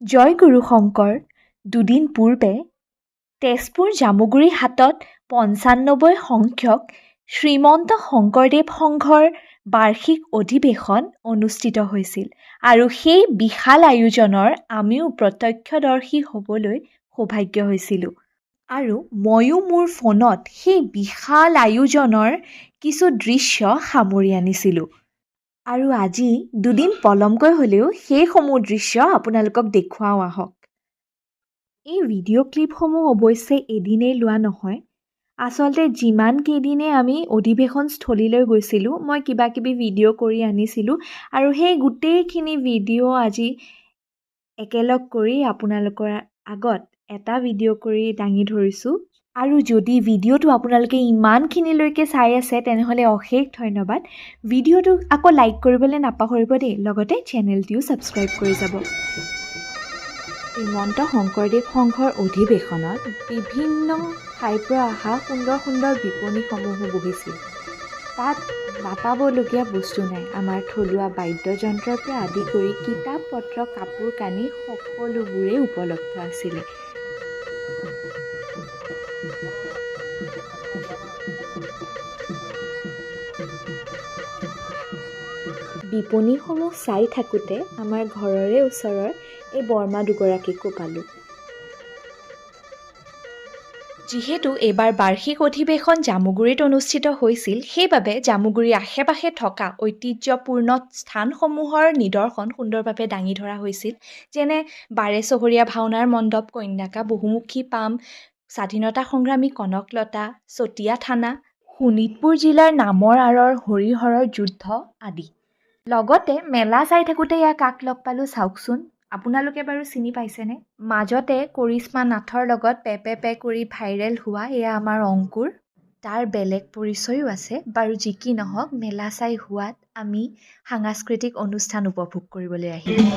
জয় গুৰু শংকৰ। দুদিন পূৰ্বে তেজপুৰ জামুগুৰি হাটত 95 সংখ্যক শ্ৰীমন্ত শংকৰদেৱ সংঘৰ বাৰ্ষিক অধিৱেশন অনুষ্ঠিত হৈছিল আৰু সেই বিশাল আয়োজনৰ আমিও প্ৰত্যক্ষদৰ্শী হ'বলৈ সৌভাগ্য হৈছিলোঁ আৰু ময়ো মোৰ ফোনত সেই বিশাল আয়োজনৰ কিছু দৃশ্য সামৰি আনিছিলোঁ আৰু আজি দুদিন পলমকৈ হ'লেও সেইসমূহ দৃশ্য আপোনালোকক দেখুৱাওঁ আহক। এই ভিডিঅ' ক্লিপসমূহ অৱশ্যে এদিনেই লোৱা নহয়। আচলতে যিমান কেইদিনে আমি অধিৱেশনস্থলীলৈ গৈছিলোঁ, মই কিবা কিবি ভিডিঅ' কৰি আনিছিলোঁ আৰু সেই গোটেইখিনি ভিডিঅ' আজি একেলগ কৰি আপোনালোকৰ আগত এটা ভিডিঅ' কৰি দাঙি ধৰিছোঁ। আৰু যদি ভিডিঅ'টো আপোনালোকে ইমানখিনিলৈকে চাই আছে, তেনেহ'লে অশেষ ধন্যবাদ। ভিডিঅ'টো আকৌ লাইক কৰিবলৈ নাপাহৰিব দেই, লগতে চেনেলটিও ছাবস্ক্ৰাইব কৰি যাব। শ্ৰীমন্ত শংকৰদেৱ সংঘৰ অধিৱেশনত বিভিন্ন ঠাইৰ পৰা অহা সুন্দৰ সুন্দৰ বিপণীসমূহো বহিছিল। তাত নাপাবলগীয়া বস্তু নাই। আমাৰ থলুৱা বাদ্যযন্ত্ৰৰ পৰা আদি কৰি কিতাপ পত্ৰ, কাপোৰ কানি সকলোবোৰেই উপলব্ধ আছিলে। বিপণীসমূহ চাই থাকোঁতে আমাৰ ঘৰৰে ওচৰৰ এই বৰমা দুগৰাকীকো পালোঁ। যিহেতু এইবাৰ বাৰ্ষিক অধিৱেশন জামুগুৰিত অনুষ্ঠিত হৈছিল, সেইবাবে জামুগুৰিৰ আশে পাশে থকা ঐতিহ্যপূৰ্ণ স্থানসমূহৰ নিদৰ্শন সুন্দৰভাৱে দাঙি ধৰা হৈছিল, যেনে বাৰেচহৰীয়া ভাওনাৰ মণ্ডপ, কন্যাকা বহুমুখী পাম, স্বাধীনতা সংগ্ৰামী কনকলতা, চতিয়া থানা, শোণিতপুৰ জিলাৰ নামৰ আঁৰৰ হৰিহৰৰ যুদ্ধ আদি। লগতে মেলা চাই থাকোঁতে ইয়াক কাক লগ পালোঁ চাওকচোন। আপোনালোকে বাৰু চিনি পাইছেনে? মাজতে কৰিশ্মা নাথৰ লগত পে পে পে কৰি ভাইৰেল হোৱা এয়া আমাৰ অংকুৰ। তাৰ বেলেগ পৰিচয়ো আছে বাৰু। যি কি নহওক, মেলা চাই হোৱাত আমি সাংস্কৃতিক অনুষ্ঠান উপভোগ কৰিবলৈ আহিলোঁ।